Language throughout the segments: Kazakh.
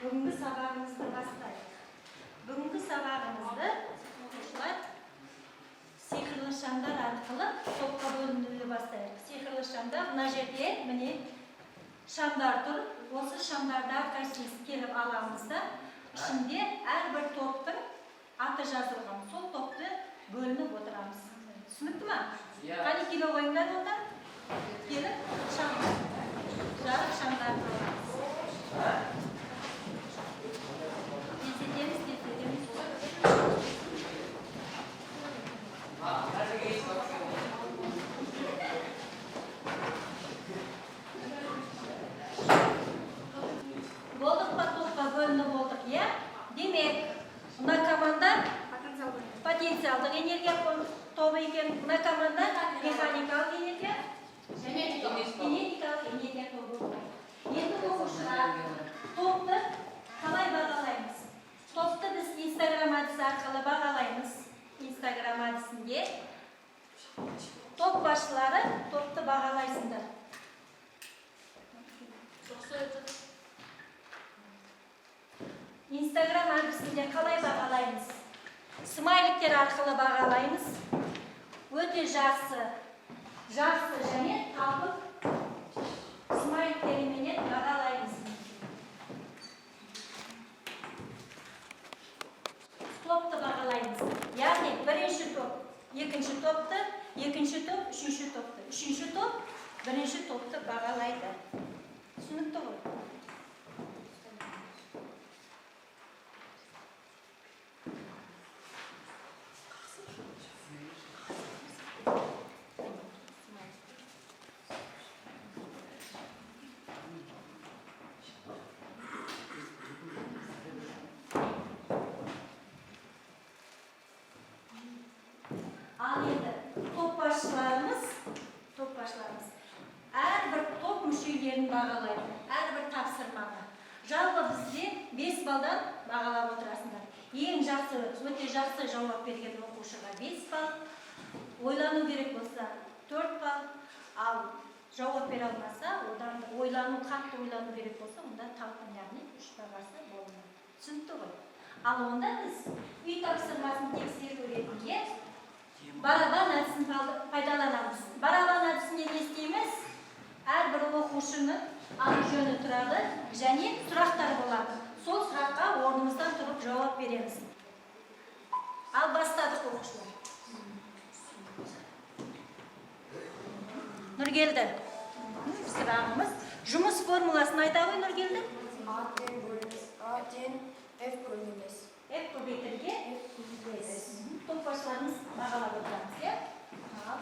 Бүгінгі сабағымызды бастайық. Бүгінгі сабағымызды, оқушылар, сиқырлы шамдар арқылы топқа бөлінуді бастайық. Сиқырлы шамдар мына жерде, міне, шамдар тұр. Осы шамдарды әрқайсымыз келіп аламыз да, ішінде әрбір топтың аты жазылған. Сол топты бөлініп отырамыз. Түсінікті ма? Иә. Қане, келе қойыңдар онда. Келіп шам, жарық шамдарды аламыз. Тездетеміз, тездетеміз. А, қазірге еш. Болдық па? Топқа бөлініп болдық, иә? Демек, мына команда потенциалдық энергия тобы екен, мына команда механикалық энергия, кинетикалық энергия тобы болды. Енді, оқушылар, топты қалай бағалаймыз? Топты біз инстаграм әдісі арқылы бағалаймыз. Инстаграм әдісінде топ басшылары топты бағалайсыңдар. Инстаграм әдісінде қалай бағалаймыз? Смайликтер арқылы бағалаймыз. Өте жақсы, жақсы және талпып смайликтеріменен бағалаймыз. Топты бағалаймыз, яғни бірінші топ екінші топты, екінші топ үшінші топты, үшінші топ бірінші топты бағалайды. Түсінікті ғой? Ал енді топ басшыларымыз әрбір топ мүшелерін бағалайды, әрбір тапсырманы. Жалпы бізде 5 балдан бағалап отырасыңдар. Ең жақсы, өте жақсы жауап берген оқушыға 5 балл, ойлану керек болса 4 балл, ал жауап бере алмаса, одан да ойлану, қатты ойлану керек болса, онда талқын, яғни 3 бағасы болмайды. Түсінікті ғой? Ал онда біз үй тапсырмасын тексеру ретінде барабан әдісін пайдаланамыз. Барабан әдісінде не істейміз? Әрбір оқушының аты жөні тұрады және сұрақтар болады. Сол сұраққа орнымыздан тұрып жауап береміз. Ал бастадық, оқушылар. Нұргелді, сұрағымыз: жұмыс формуласын айта ғой, Нұргелді. А тең бөлінген А тең F бөлінген S. F көбейтілген S. Топ басшыларымыз бағалап отырамыз, иә? Ал.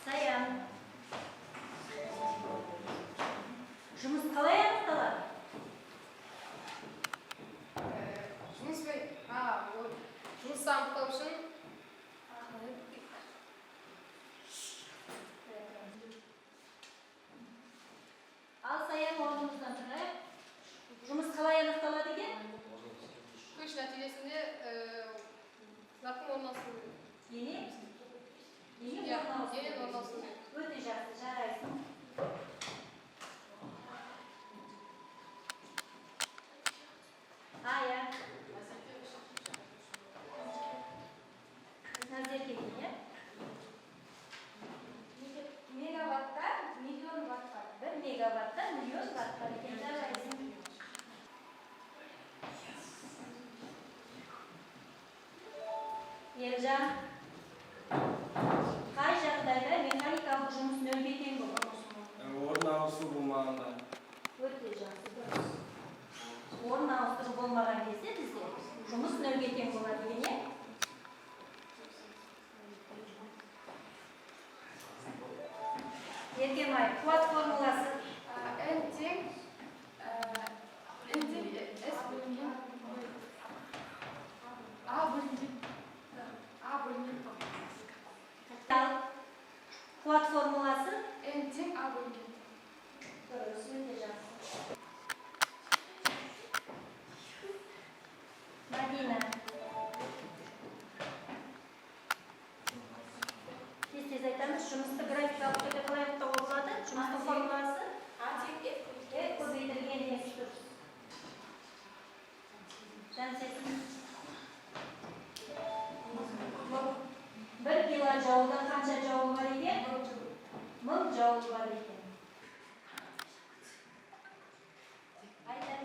Саян. Жұмыс қалай анықталады? Жұмыс а, вот, жұмысты анықтау үшін. Ал, Саян, орнымыздан тұрайық. Жұмыс қалай анықталады екен? Күш нәтижесінде заттың орналасуы. Дене Иә, орналасуы. Дененің орналасуы. Өте жақсы, жарайсың. Ая. Назерке екен, иә? Мегаватта миллион ватт бар. 1 мегаватта миллион ватт бар екен, жарайсың. Елжан, қай жағдайда механикалық жұмыс нөлге тең болады? Орын ауысу болмағанда. Өте жақсы, дұрыс. Орын ауыстыру болмаған кезде бізде жұмыс нөлге тең болады екен, иә? Еркемай, қуат формуласы. N тең S бөлінген, ой, А бөлінген Т. Ал қуат формуласы? N тең А бөлінген Т. Дұрыс, өте жақсы. Мегаджоулда қанша джоул бар екен? 1000 джоул бар екен. Айтар.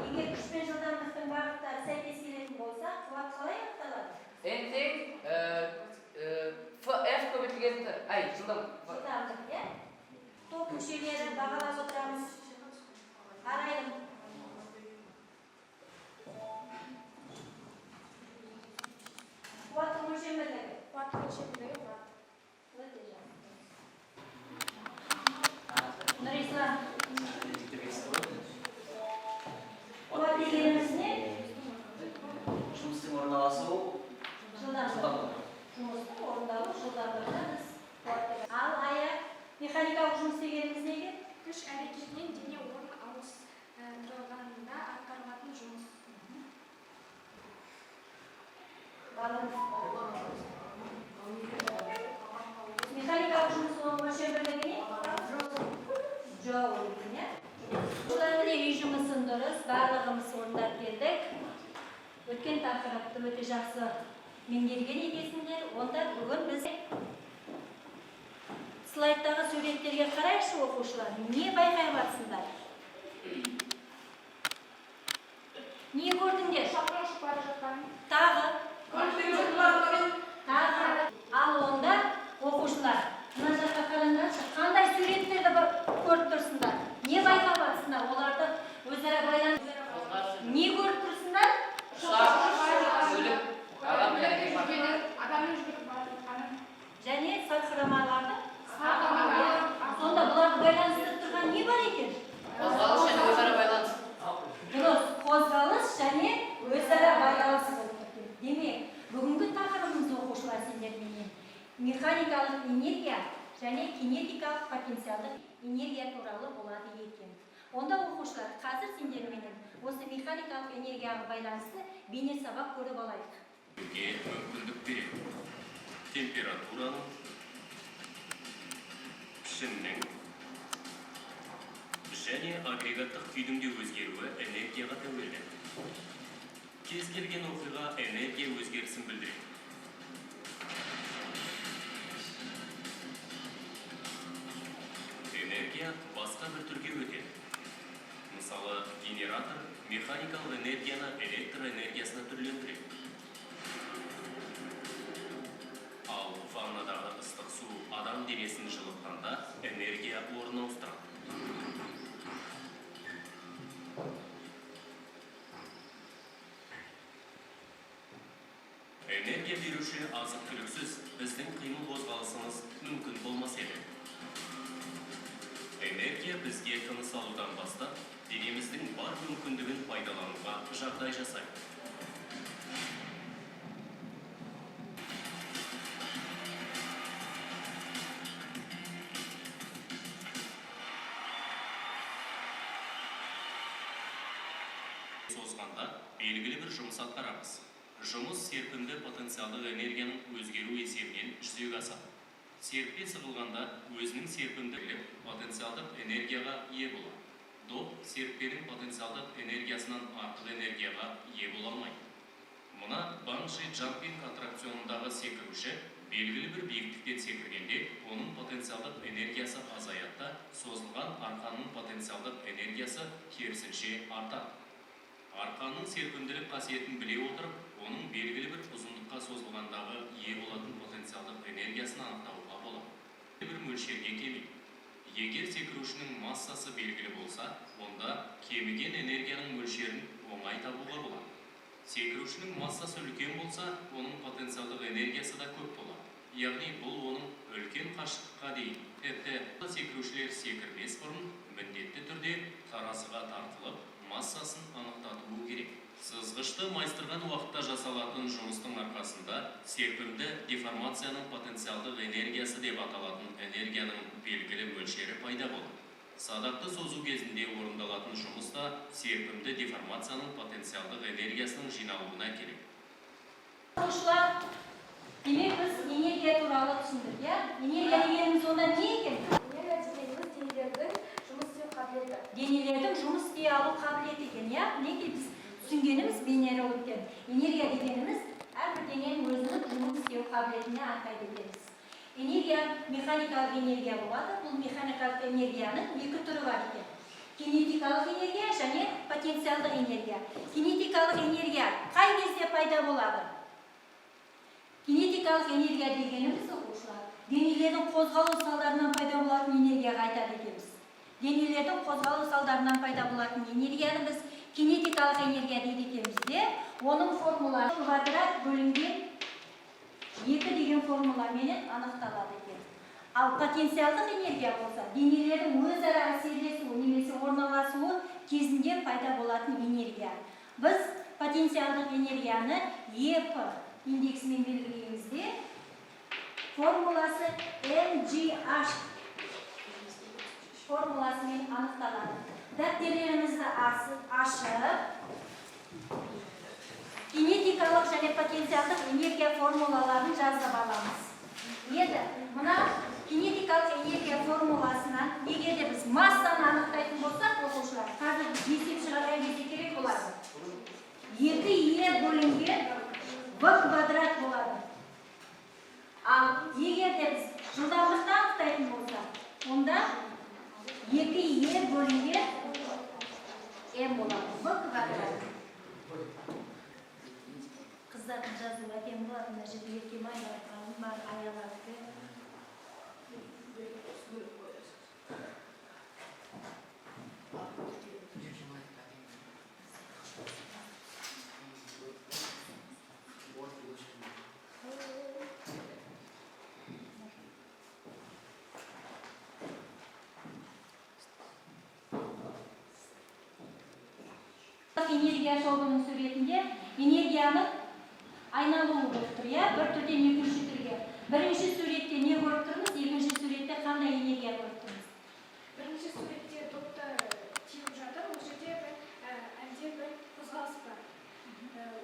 Егер күш пен жылдамдықтың бағыттары сәйкес келетін болса, қуат қалай анықталады? N тең F, F көбейтілген Т. Ай, жылдам. Жылдамдық, иә? Топ мүшелері, бағалап отырамыз. Арайлым. Қуаттың өлшем бірлігі. Қуаттың өлшем бірлігі ватт. Өте жақсы. Нұрислам, қуат дегеніміз не? Жұмыстың орналасу Жылдамдық. жылдамдығы. Жұмыстың орындалу жылдамдығына біз қуат деп. Ал Ая, механикалық жұмыс дегеніміз не екен? Күш әрекетінен дене орын ауыстырғанда атқарылатын жұмыс. Балым. Механикалық жұмыс, оның өлшем бірлігі не? Джоул екен, иә? Осылай, міне, үй жұмысын дұрыс барлығымыз орындап келдік. Өткен тақырыпты өте жақсы меңгерген екенсіңдер. Онда бүгін біз слайдтағы суреттерге қарайықшы, оқушылар. Не байқай жатсыңдар? Не көрдіңдер? Ұшақтың ұшып бара жатқанын. Тағы? Тағы? Ал онда, оқушылар, мына жаққа қараңдаршы, қандай суреттерді көріп тұрсыңдар? Не байқап жатсыңдар? Оларды өзара байланыс. Не көріп тұрсыңдар? Ұшақ, көлік, адам Көліктің және жүргені, адамның жүгіріп бара жатқанын. Және сарқырамаларды. Сарқырамалар. Сонда бұларды байланыстырып тұрған не бар екен? Қозғалыс және өзара байланыс. Дұрыс, қозғалыс және өзара байланыс болып тұр екен. Демек, бүгінгі тақырыбымыз, оқушылар, сендерменен механикалық энергия және кинетикалық потенциалдық энергия туралы болады екен. Онда, оқушылар, қазір сендерменен осы механикалық энергияға байланысты бейне сабақ көріп алайық. Ге мүмкіндік береді. Температураның, пішіннің және агрегаттық күйдің де өзгеруі энергияға тәуелді. Кез келген оқиға энергия өзгерісін білдіреді. Энергия басқа бір түрге өтеді. Мысалы, генератор механикалық энергияны электр энергиясына түрлендіреді. Ал ваннадағы ыстық су адам денесін жылытқанда, энергия орын ауыстырады. Энергия беруші азық түліксіз біздің қимыл қозғалысымыз мүмкін болмас еді. Энергия бізге тыныс алудан бастап денеміздің бар мүмкіндігін пайдалануға жағдай жасайды. Созғанда белгілі бір жұмыс атқарамыз. Жұмыс серпімді потенциалдық энергияның өзгеру есебінен жүзеге асады. Серіппе сығылғанда өзінің серпімділік потенциалдық энергияға ие болады. Доп серіппенің потенциалдық энергиясынан артық энергияға ие бола алмайды. Мына банджи джампинг аттракционындағы секіруші белгілі бір биіктіктен секіргенде, оның потенциалдық энергиясы азаяды да, созылған арқанның потенциалдық энергиясы керісінше артады. Арқанның серпімділік қасиетін біле отырып, оның белгілі бір ұзындыққа созылғандағы ие болатын потенциалдық энергиясын анықтауға болады. Бір мөлшерге кемиді. Егер секірушінің массасы белгілі болса, онда кеміген энергияның мөлшерін оңай табуға болады. Секірушінің массасы үлкен болса, оның потенциалдық энергиясы да көп болады. Яғни бұл оның үлкен қашықтыққа дейін, тіпті секірушілер секірмес бұрын міндетті түрде таразыға тартылып, массасын анықтатуы керек. Сызғышты майыстырған уақытта жасалатын жұмыстың арқасында серпімді деформацияның потенциалдық энергиясы деп аталатын энергияның белгілі мөлшері пайда болады. Садақты созу кезінде орындалатын жұмыс та серпімді деформацияның потенциалдық энергиясының жиналуына әкеледі. Оқушылар, демек, біз энергия туралы түсіндік, иә? Энергия дегеніміз онда не екен? Энергия дегеніміз денелердің жұмыс істеу қабілеті. Денелердің жұмыс істей алу қабілеті екен, иә? Мінекей, біз түсінгеніміз бейнероликтен, энергия дегеніміз әрбір дененің өзінің қабілетіне атайды екенбіз. Энергия механикалық энергия болады. Бұл механикалық энергияның екі түрі бар екен. Кинетикалық энергия және потенциалдық энергия. Кинетикалық энергия қай кезде пайда болады? Кинетикалық энергия дегеніміз, оқушылар, денелердің қозғалу салдарынан пайда болатын энергияға айтады екенбіз. Денелердің қозғалу салдарынан пайда болатын энергияны біз кинетикалық энергия дейді екенбіз де, оның формуласы квадрат бөлінген 2 деген формуламенен анықталады екен. Ал потенциалдық энергия болса, денелердің өзара әсерлесуі немесе орналасуы кезінде пайда болатын энергия. Біз потенциалдық энергияны ЕП индексімен белгілейміз де, формуласы MGH формуласымен анықталады. Дәптерлерімізді ашып, кинетикалық және потенциалдық энергия формулаларын жазып аламыз. Енді мына кинетикалық энергия формуласынан егер де біз массаны анықтайтын болсақ, оқушылар, қазір біз есеп шығарған кезде керек болады. 2 Е бөлінген В квадрат болады. Ал егер де біз жылдамдықты анықтайтын болсақ, онда 2 Е бөлінген М болады. В квадрат. Қыздардың жазуы әдемі болады. Мына жерде Еркемай бар, Ғалым бар, Аялардікі. Энергия тобының суретінде энергияның айналуы болып тұр, иә, бір түрден екінші түрге. Бірінші суретте не көріп тұрмыз, екінші суретте қандай энергия көріп тұрмыз? Бірінші суретте допты теуіп жатыр, ол жерде бір әлде бір қозғалыс бар.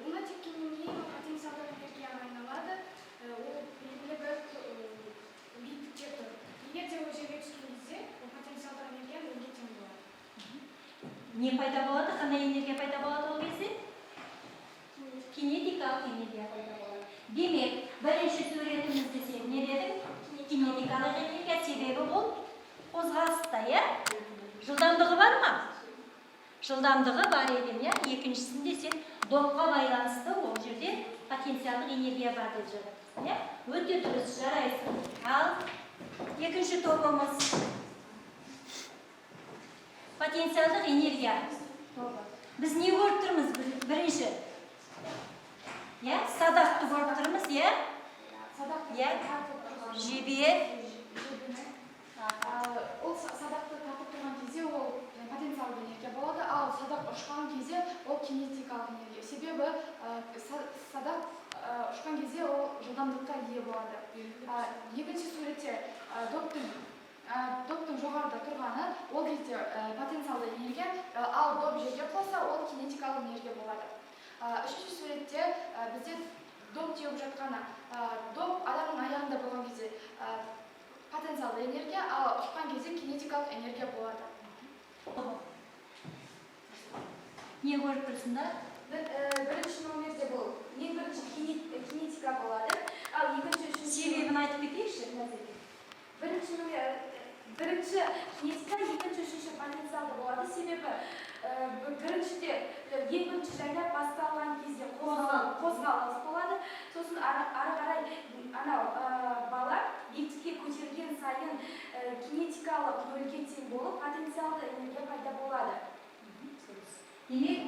Оны тепкеннен кейін ол потенциалдық энергияға айналады, ол белгілі бір биіктікте тұр. Егер де ол жерге түскен кезде, ол потенциалдық энергия нөлге тең болады. Не пайда болады, қандай энергия пайда болады ол кезде? Кинетикалық энергия пайда болады. Демек, бірінші суретімізде сен не дедің? Кинетикалық энергия, себебі ол қозғалыста, иә? Жылдамдығы бар ма? Жылдамдығы бар екен, иә? Екіншісінде сен допқа байланысты ол жерде потенциалдық энергия бар деп жатырсың, иә? Өте дұрыс, жарайсың. Ал екінші тобымыз потенциалдық энергия тобы. Біз не көріп тұрмыз бірінші? Иә, садақты көріп тұрмыз, иә? Садақ Иә. тартып тұрған. Жебе. Жебені. Ол садақты тартып тұрған кезде ол потенциалды энергия болады, ал садақ ұшқан кезде ол кинетикалық энергия. Себебі садақ ұшқан кезде ол жылдамдыққа ие болады. Екінші суретте доптың жоғарыда тұрғаны, ол кезде потенциалды энергия, ал доп жерге құласа, ол кинетикалық энергия болады. Үшінші суретте бізде доп теуіп жатқаны, доп адамның аяғында болған кезде потенциалды энергия, ал ұшқан кезде кинетикалық энергия болады. Не көріп тұрсыңдар? Бірінші номерде бұл ең бірінші кинетика болады, ал екінші, үшінші Себебін айтып кетейікші, Назерке. Бірінші номер, бірінші кинетика, екінші, үшінші потенциалды болады. Себебі біріншіде, ең бірінші жайлап басталған кезде қозғалыс болады. Сосын ары қарай анау бала биіктікке көтерген сайын кинетикалық нөлге тең болып, потенциалды энергия пайда болады. Демек,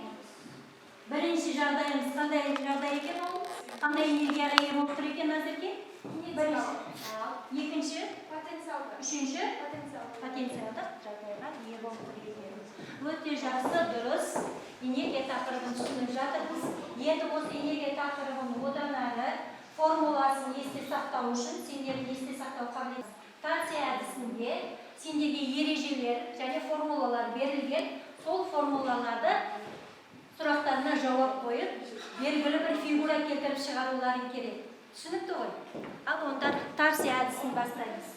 бірінші жағдайымыз қандай жағдай екен ол? Қандай энергияға ие болып тұр екен, Назерке? Бірінші. Ал, екінші, Потенциалды. үшінші Потенциалды. потенциалдық жағдайға ие болып тұр екен. Өте жақсы, дұрыс. Энергия тақырыбын түсініп жатырмыз. Енді осы энергия тақырыбын одан әрі формуласын есте сақтау үшін сендердің есте сақтау қабілеті станция әдісінде сендерге ережелер және формулалар берілген. Сол формулаларды сұрақтарына жауап қойып, белгілі бір фигура келтіріп шығаруларың керек. Түсінікті ғой? Ал онда тарсия әдісін бастаймыз.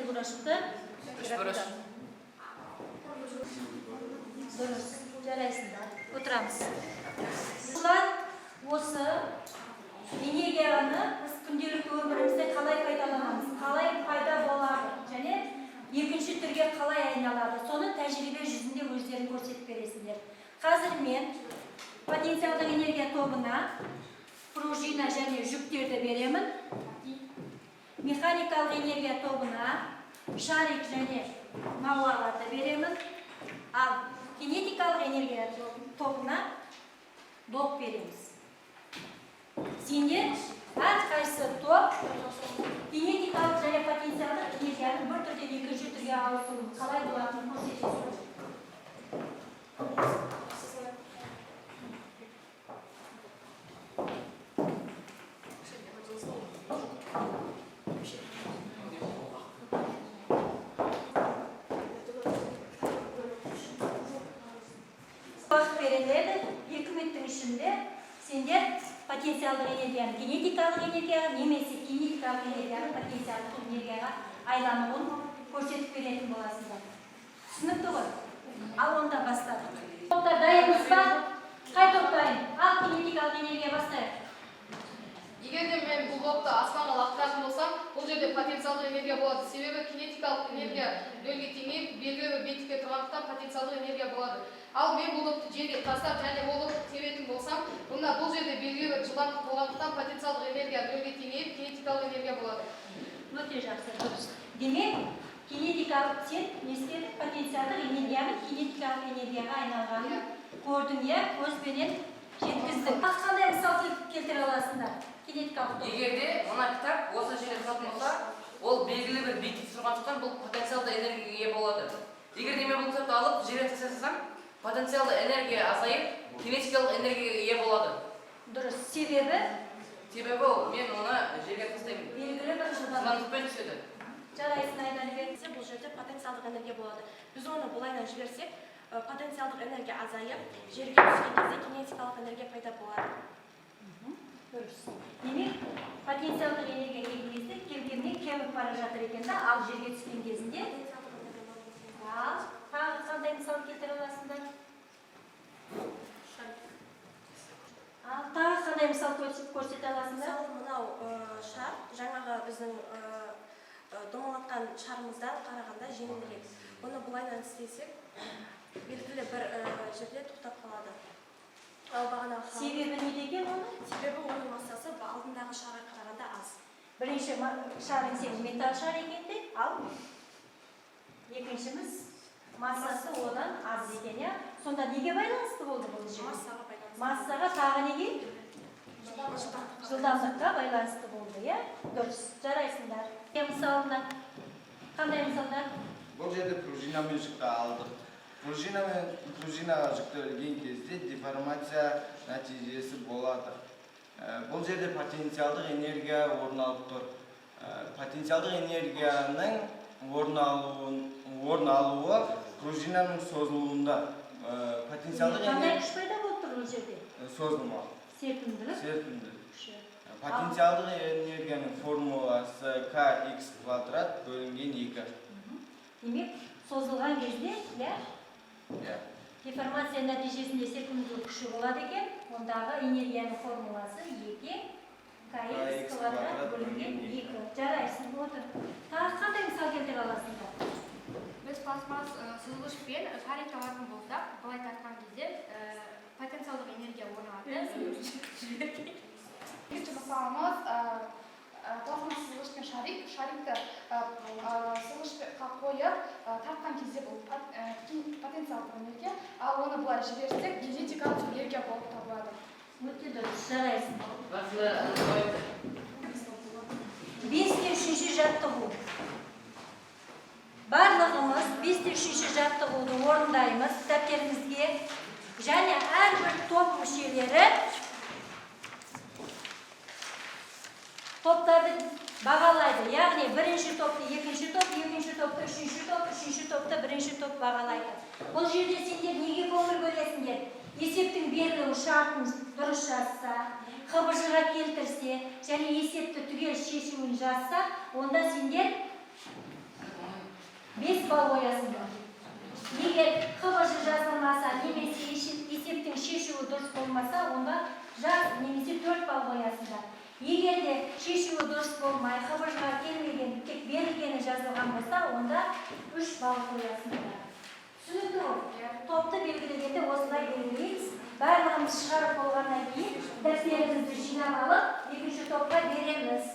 фигура шықты? Үшбұрыш. Дұрыс, жарайсыңдар. Отырамыз. Бұлар осы энергияны біз күнделікті өмірімізде қалай пайдаланамыз, қалай пайда болады және екінші түрге қалай айналады, соны тәжірибе жүзінде өздерің көрсетіп бересіңдер. Қазір мен потенциалдық энергия тобына пружина және жүктерді беремін. Механикалық энергия тобына шарик және мауаларды беремін. Ал кинетикалық энергия тобына доп береміз. Сендер әрқайсы топ кинетикалық және потенциалдық энергияның бір түрден екінші түрге ауысуын қалай болатынын көрсетесіңдер. Уақыт беріледі. 2 минуттың ішінде сендер потенциалдық энергияны кинетикалық энергияға немесе кинетикалық энергияны потенциалдық энергияға айлануын көрсетіп беретін боласыңдар. Түсінікті ғой? Ал онда бастадық. Топтар дайынбыз ба? Қай топ дайын? Ал кинетикалық энергия, бастайық. Егер де мен бұл допты аспанға лақтыратын болсам, бұл жерде потенциалдық энергия болады. Себебі кинетикалық энергия нөлге теңейіп, белгілі бір биіктікте тұрғандықтан, потенциалдық энергия болады. Ал мен бұл допты жерге тастап және ол допты тебетін болсам, бұнда бұл жерде белгілі бір жылдамдық болғандықтан, потенциалдық энергия нөлге теңейіп, кинетикалық энергия болады. Өте жақсы, дұрыс. Демек, кинетикалық, сен не істедің? Потенциалдық энергияның кинетикалық энергияға айналғанын көрдің, иә, көзбенен жеткіздің. Ал қандай мысал келтіре аласыңдар? Кинетикалық топ. Егер де мына кітап осы жерде тұратын болса, ол белгілі бір биіктікте тұрғандықтан, бұл потенциалды энергияға ие болады. Егер де мен бұл кітапты алып жерге тастай салсам, потенциалды энергия азайып, кинетикалық энергияға ие болады. Дұрыс. Себебі? Себебі ол мен оны жерге тастаймын. Белгілі бір жылдамдық. Жылдамдықпен түседі. Жарайсың, Айдарбек. Бұл жерде потенциалдық энергия болады. Біз оны былайынан жіберсек, потенциалдық энергия азайып, жерге түскен кезде кинетикалық энергия пайда болады. Дұрыс. Демек, потенциалдық энергия келген кезде кемнен кеміп бара жатыр екен да, ал жерге түскен кезінде. Ал тағы қандай мысал келтіре аласыңдар? Ал тағы қандай мысал көрсете аласыңдар? Мысалы, мынау шар жаңағы біздің домалатқан шарымыздан қарағанда жеңілірек. Оны былайынан істесек, белгілі бір жерде тоқтап қалады. Ал бағанағы Себебі неде екен оның? Себебі оның массасы алдындағы шарға қарағанда аз. Бірінші шарың сенің металл шар екен де, ал екіншіміз массасы одан аз екен, иә? Сонда неге байланысты болды бұл жерде? Массаға байланысты. Массаға, тағы неге? Жылдамдыққа. Жылдамдыққа байланысты болды, иә? Дұрыс, жарайсыңдар. Мысалына қандай мысалдар? Бұл жерде пружинамен жүкті алдық. Пружинамен, пружинаға жүкті ілген кезде деформация нәтижесі болады. Бұл жерде потенциалдық энергия орын алып тұр. Потенциалдық энергияның орын алуы пружинаның созылуында. Потенциалдық Қандай энергия күш пайда болып тұр бұл жерде? Созылма. Серпімділік Серпімділік. күші. Потенциалдық энергияның формуласы kx квадрат бөлінген 2. Демек, созылған кезде, иә, Иә. деформация нәтижесінде серпімділік күші болады екен. Ондағы энергияның формуласы 2 kx kx квадрат квадрат бөлінген бөлінген 2. Жарайсың, отыр. Тағы қандай мысал келтіре аласыңдар? Біз пластмасс сызғышпен шарик алатын болсақ, былай тартқан кезде потенциалдық энергия орын алады. Екінші мысалымыз пластмасс сызғышпен шарик. Шарикті сызғышқа қойып, тартқан кезде бұл потенциалдық энергия, ал оны былай жіберсек, кинетикалық энергия болып табылады. Өте дұрыс, жарайсың. Басында. 5-те 3 жаттығу. Барлығымыз 5-те 3 жаттығуды орындаймыз дәптерімізге және әрбір топ мүшелері топтарды бағалайды. Яғни бірінші топты екінші топ, екінші топты үшінші топ, үшінші топты бірінші топ бағалайды. Бұл жерде сендер неге көңіл бөлесіңдер? Есептің берілу шартын дұрыс жазса, ХБЖ-ға келтірсе және есепті түгел шешуін жазса, онда сендер 5 балл қоясыңдар. Егер ХБЖ жазылмаса немесе есептің шешуі дұрыс болмаса, онда жаз немесе 4 балл қоясыңдар. Егер де шешуі дұрыс болмай, ХБЖ-ға келмеген, тек берілгені жазылған болса, онда 3 балл қоясыңдар. Түсінікті ғой? Топты белгілегенде осылай белгілейміз. Барлығымыз шығарып болғаннан кейін дәптерімізді жинап алып, екінші топқа береміз.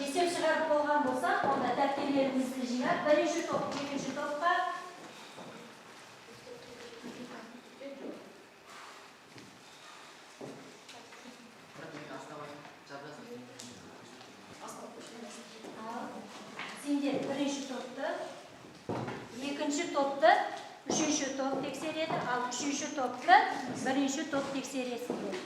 Есеп шығарып болған болсақ, онда дәптерлерімізді жинап, бірінші топ, екінші топқа. Ал, сендер бірінші топты, екінші топты үшінші топ тексереді, ал үшінші топты бірінші топ тексересіңдер.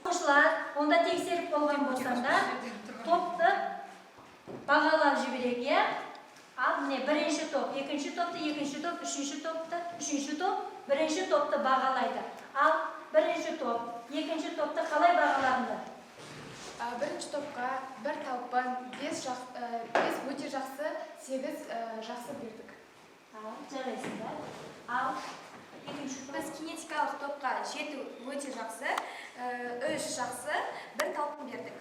Оқушылар, онда тексеріп болған болсаңдар, топты бағалап жіберейік, иә? Ал міне, бірінші топ, екінші топты, екінші топ, үшінші топты, үшінші топ, бірінші топты бағалайды. Ал бірінші топ, екінші топты қалай бағаладыңдар? Бірінші топқа бір талпын, 5 өте жақсы, 8 жақсы бердік. Ал, жарайсыңдар. Ал екінші топ? Біз кинетикалық топқа 7 өте жақсы, 3 жақсы, 1 талпын бердік.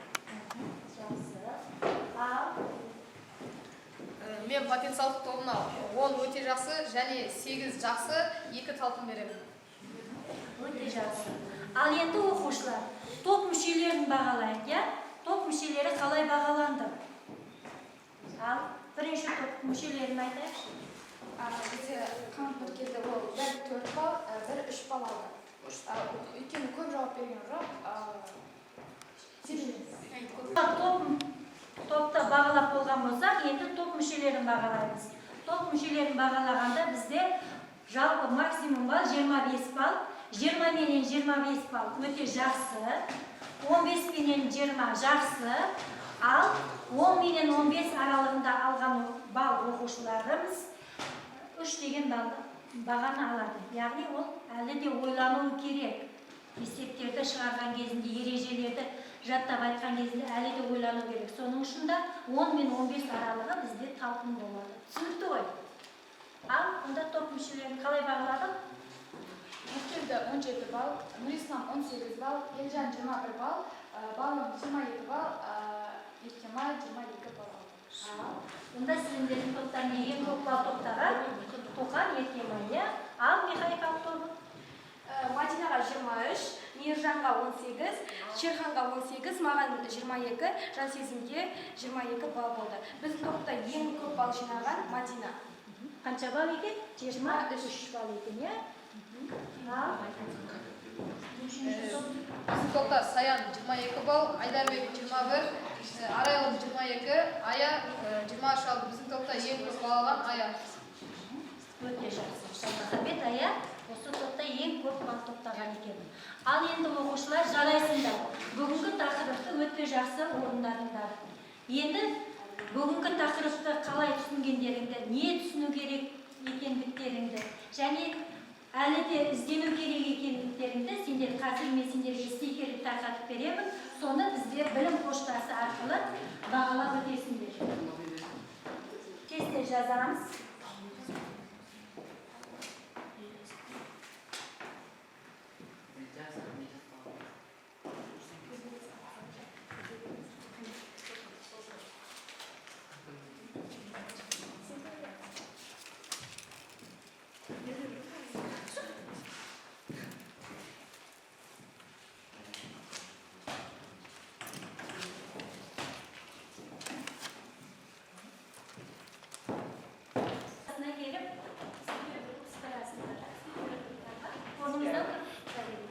Жақсы. Ал Мен потенциалдық тобына 10 өте жақсы және 8 жақсы, 2 талпын беремін. Өте жақсы. Ал енді, оқушылар, топ мүшелерін бағалайық, иә? Топ мүшелері қалай бағаланды? Ал бірінші топ мүшелерін айтайықшы. Бізде Қанат Нұркелді, ол 1 4 балл, 1 3 балл алды. Өйткені көп жауап берген жоқ. Себебі Топты бағалап болған болсақ, енді топ мүшелерін бағалаймыз. Топ мүшелерін бағалағанда бізде жалпы максимум балл 25 балл. 20 менен 25 балл өте жақсы, 15 менен 20 жақсы, ал 10 менен 15 аралығында алған балл оқушыларымыз 3 деген балл бағаны алады. Яғни ол әлі де ойлануы керек. Есептерді шығарған кезінде, ережелерді жаттап айтқан кезінде әлі де ойлану керек. Соның үшін де 10 мен 15 аралығы бізде талпын болады. Түсінікті ғой? Ал онда топ мүшелерін қалай бағаладық? Нұркелді 17 балл, Нұрислам 18 балл, Елжан 21 балл, Балым 22 балл, Еркемай 22 балл алды. Ал онда сендердің топтарыңа ең көп балл топтаған Тоқан, Еркемай, иә? Ал механикалық тобы? Мадинаға 23, Мейіржанға 18, Шерханға 18, маған 22, Жансезімге 22 балл болды. Біздің топта ең көп балл жинаған Мадина. Қанша балл екен? 23 балл екен, иә? Ал үшінші топ? Біздің топта Саян 22 балл, Айдарбек 21, Арайлым 22, Ая 23 алды. Біздің топта ең көп балл алған Ая. Өте жақсы. Жалмаханбет Ая осы топта ең көп балл топтаған екен. Ал енді, оқушылар, жарайсыңдар. Бүгінгі тақырыпты өте жақсы орындадыңдар. Енді бүгінгі тақырыпты қалай түсінгендеріңді, не түсіну керек екендіктеріңді және әлі де іздену керек екендіктеріңді сендер қазір мен сендерге стикер тарқатып беремін. Соны бізге Сендер білім поштасы арқылы бағалап өтесіңдер. Тез-тез жазамыз. Қасына келіп сыпырасыңдар. Орныңыздан тұрып сәлем.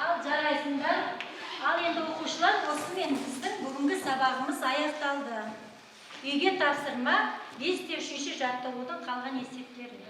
Ал жарайсыңдар. Ал енді, оқушылар, осымен біздің бүгінгі сабағымыз аяқталды. Үйге тапсырма: 5 те 3 жаттығудың қалған есептері.